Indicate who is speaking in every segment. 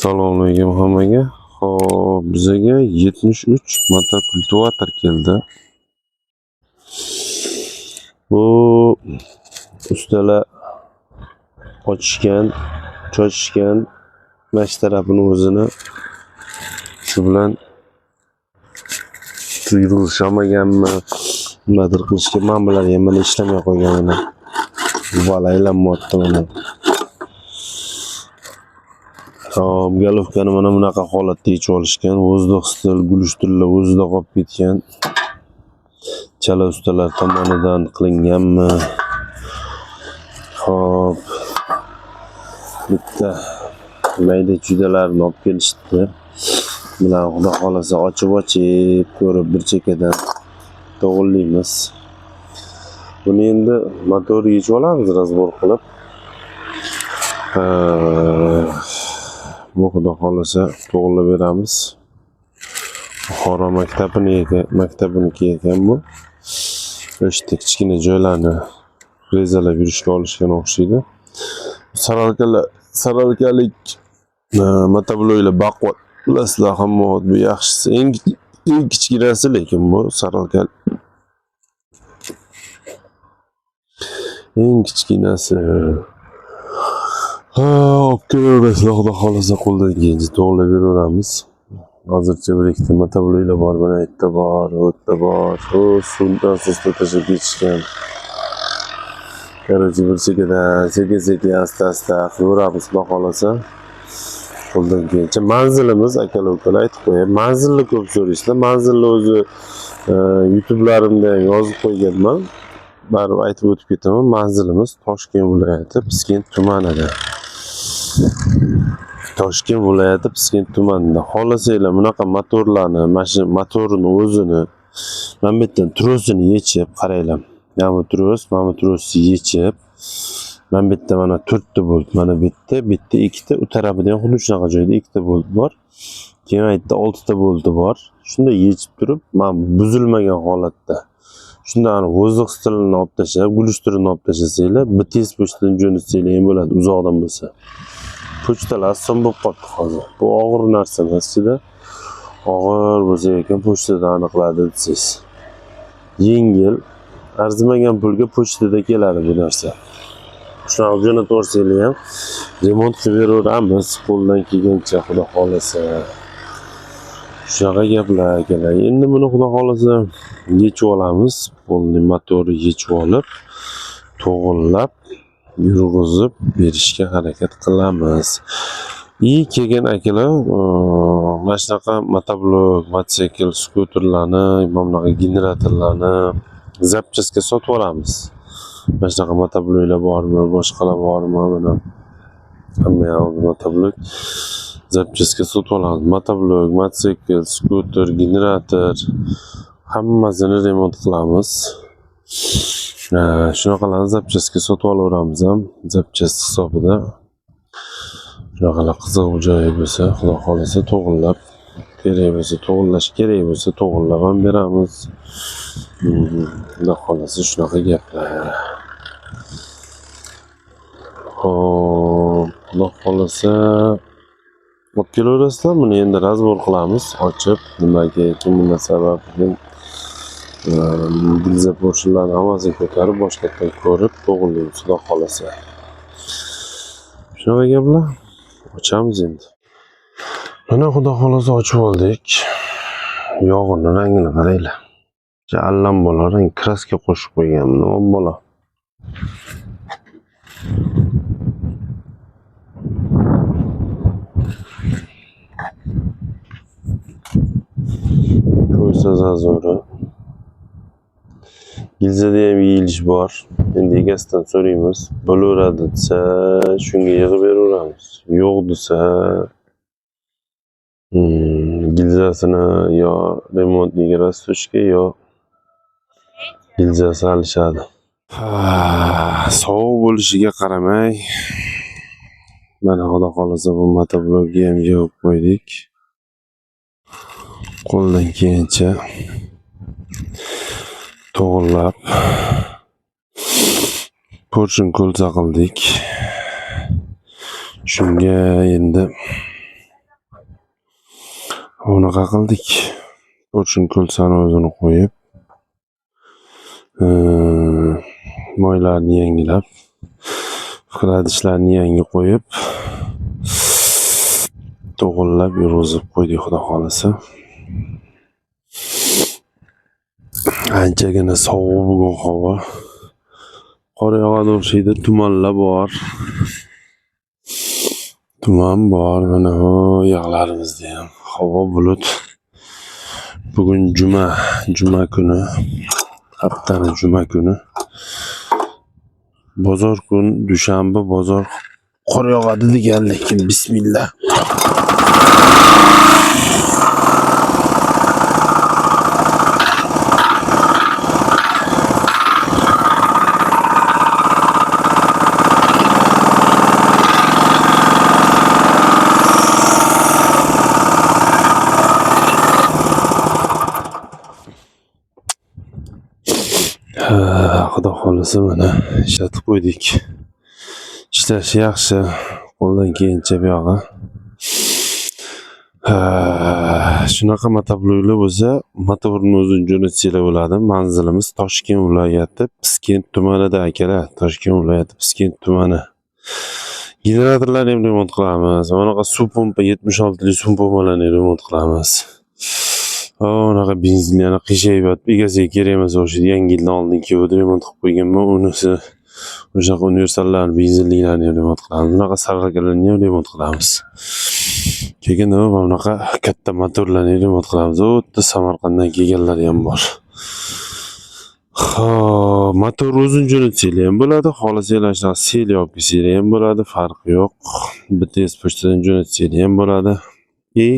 Speaker 1: Assalomu alaykum hammaga. Xo'p, bizaga 73 motokultivator keldi. Bu ustalar ochishgan, chochishgan mana shu tarafini o'zini shu bilan yurg'izishmaganmi, nimadir qilishgan. Mana bular ham mana ishlamay qo'ygan mana. Val aylanmayapti mana. Xo'p, golovkani mana bunaqa holatda yechib olishgan. Воздух stil, gulishtirlar o'zida qolib ketgan. Chala ustalar tomonidan qilinganmi? Xo'p. Bitta mayda chuydalarni olib kelishdi. Bularni xudo xolasa ochib-ochib ko'rib bir chekkadan to'g'irlaymiz. Buni endi motor yechib olamiz разбор qilib. Bu xudo xolasa to'g'irlab beramiz. Buxoro maktabiniki ekan bu. O'sha kichkina joylarni rezalab yurishga olishgan o'xshaydi. Saralkalar, saralkalik motobloklar baquvvat bilasizlar hamma bu yaxshisi. Eng kichkinasi lekin bu saralka eng kichkinasi. Ha, olib kelaverasizlar, xudo xolasa qo'ldan kelgancha to'g'irlab beraveramiz. Hozircha bir ikkita motobloklar bor, mana yerda bor, u yerda bor. U suv nasosda tashlab ketishgan. Короче, bir chekkadan sekin-sekin asta-asta qilaveramiz xudo xolasa. Qo'ldan kelgancha. Manzilimiz akalar-ukalar aytib qo'yay. Manzilni ko'p so'raysizlar. Manzilni o'zi YouTube'larimda ham yozib qo'yganman. Baribir aytib o'tib ketaman. Manzilimiz Toshkent viloyati Piskent tumanida. Toshkent viloyati Piskent tumanida. Xohlasanglar bunaqa motorlarni, mana shu motorini o'zini mana bu yerdan trosini yechib qaranglar. Mana bu tros, mana bu trosni yechib, mana bu yerda mana 4 ta bolt, mana bu yerda, bu yerda ikkita, u tarafida ham xuddi shunaqa joyda ikkita bolt bor. Keyin u yerda 6 ta bolti bor. Shunda yechib turib, mana buzilmagan holatda. Shunda ana воздух stilini olib tashlab, gulishtirini olib tashlasanglar, BTS pochtadan jo'natsanglar ham bo'ladi, uzoqdan bo'lsa. Pochtalar oson bo'lib qoldi hozir. Bu og'ir narsa emas ichida. Og'ir bo'lsa ekan pochtada aniqladi desangiz. Yengil, arzimagan pulga pochtada keladi bu narsa. Shunaqa jo'natib yuborsanglar ham remont qilib beraveramiz qo'ldan kelgancha, xudo xolasa. Shunaqa gaplar akalar. Endi buni xudo xolasa yechib olamiz. Polniy motorni yechib olib, to'g'irlab, yurg'izib berishga harakat qilamiz. И keyin akalar, mana shunaqa motoblok, mototsikl, skuterlarni, mana bunaqa generatorlarni zapchastga sotib olamiz. Mana shunaqa motobloklar bormi, boshqalar bormi, mana hamma yog'i motoblok zapchastga sotib olamiz. Motoblok, mototsikl, skuter, generator hammasini remont qilamiz. Shunaqalarni zapchastga sotib olaveramiz ham, zapchast hisobida. Shunaqalar qiziq joyi bo'lsa, xudo xolasa to'g'irlab, kerak bo'lsa to'g'irlash kerak bo'lsa to'g'irlab ham beramiz. Xudo xolasa shunaqa gaplar. Xo'p, xudo xolasa olib kelaverasizlar. Buni endi разбор qilamiz, ochib, nimaga, kim bundan sabab, gilza porshinlarni hammasini ko'tarib, boshqatdan ko'rib to'g'irlaymiz, xudo xolasa. Shunaqa gaplar. Ochamiz endi. Mana xudo xolasa ochib oldik. Yog'ini rangini qaranglar. Allam bola rang kraska qo'shib qo'ygan, nima bola. Ko'rsa zazori. Gilzada ham yeyilish bor. Endi egasidan so'raymiz. Bo'laveradi desa, shunga yig'ib beraveramiz. Yo'q desa, gilzasini yo remontniga rastochka yo gilzasi alishadi. Sovuq bo'lishiga qaramay, mana xudo xolasa bu motoblokni ham yig'ib qo'ydik. Qo'ldan kelgancha to'g'irlab porshin ko'lsa qildik. Shunga endi Unaqa qildik. Поршень кольца ni o'zini qo'yib, moylarni yangilab, вкладыш larni yangi qo'yib, to'g'irlab yurg'izib qo'ydik, xudo xohlasa. Anchagina sovuq bugun havo. Qor yog'adi o'xshaydi, tumanlar bor. Tuman bor mana bu yoqlarimizda ham. Havo bulut. Bugun juma, juma kuni. Haftani juma kuni. Bozor kun, dushanba bozor qor yog'adi degan, lekin bismillah. Ha, xudo xohlasa mana ishlatib qo'ydik. Ishlashi yaxshi. Qo'ldan kelgancha buyog'i. Ha, shunaqa motobloklar bo'lsa, motorni o'zini jo'natsanglar bo'ladi. Manzilimiz Toshkent viloyati Piskent tumanida, akalar. Toshkent viloyati Piskent tumani. Generatorlarni ham remont qilamiz. Bunaqa suv pompa, 76 lik suv pompalarni remont qilamiz. Unaqa benzinli yana qiyshayib yotib, egasiga kerak emas o'xshaydi. Yangi yildan oldin kelib remont qilib qo'yganman. Unisi o'shaqa universallarni, benzinliklarni ham remont qilamiz. Bunaqa sarg'akalarni ham remont qilamiz. Keyin nima, mana bunaqa katta motorlarni remont qilamiz. U yerda Samarqanddan kelganlar ham bor. Xo'p, motor o'zini jo'natsanglar ham bo'ladi, xohlasanglar shunaqa sel olib kelsanglar ham bo'ladi, farqi yo'q. BTS pochtadan jo'natsanglar ham bo'ladi. И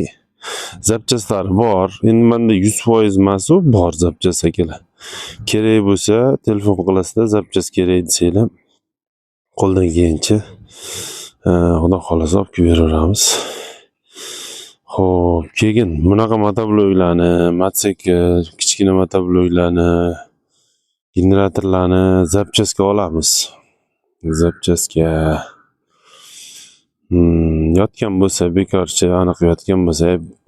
Speaker 1: запчасть lari bor. Endi menda 100% emas u, bor запчасть, akalar. Kerak bo'lsa telefon qilasizlar, запчасть kerak desanglar, qo'ldan kelgancha, xudo xohlasa, olib kelib beraveramiz. Xo'p, keyin bunaqa motobloklarni, mototsikl, kichkina motobloklarni, generatorlarni запчасть ga olamiz. Запчасть ga yotgan bo'lsa, bekorchi aniq yotgan bo'lsa,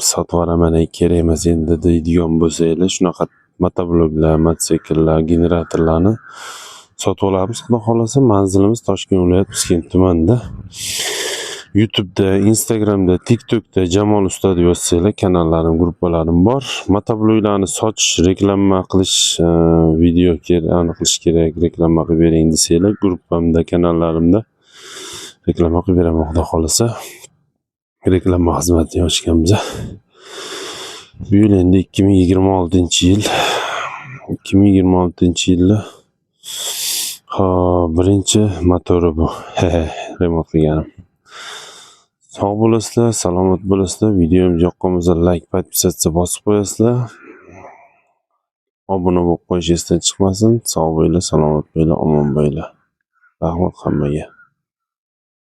Speaker 1: sotib yuboraman, kerak emas endi deydigan bo'lsanglar, shunaqa motobloklar, mototsikllar, generatorlarni sotib olamiz, xudo xohlasa. Manzilimiz Toshkent viloyati Piskent tumanida. YouTube'da, Instagramda, TikTokda Jamol usta deb yozsanglar, kanallarim, gruppalarim bor. Motobloklarni sotish, reklama qilish, video aniq qilish kerak, reklama qilib bering desanglar, gruppamda, kanallarimda reklama qilib beraman, xudo xohlasa. Reklama xizmatini ochganmiz. Bu yil endi 2026-yil. 2026-yilda hop, birinchi motori bu. Remont qilganim. Sog' bo'lasizlar, salomat bo'lasizlar. Videom yoqqan bo'lsa, layk, подписаться bosib qo'yasizlar. Obuna bo'lib qo'yish esdan chiqmasin. Sog' bo'linglar, salomat bo'linglar, omon bo'linglar. Rahmat hammaga.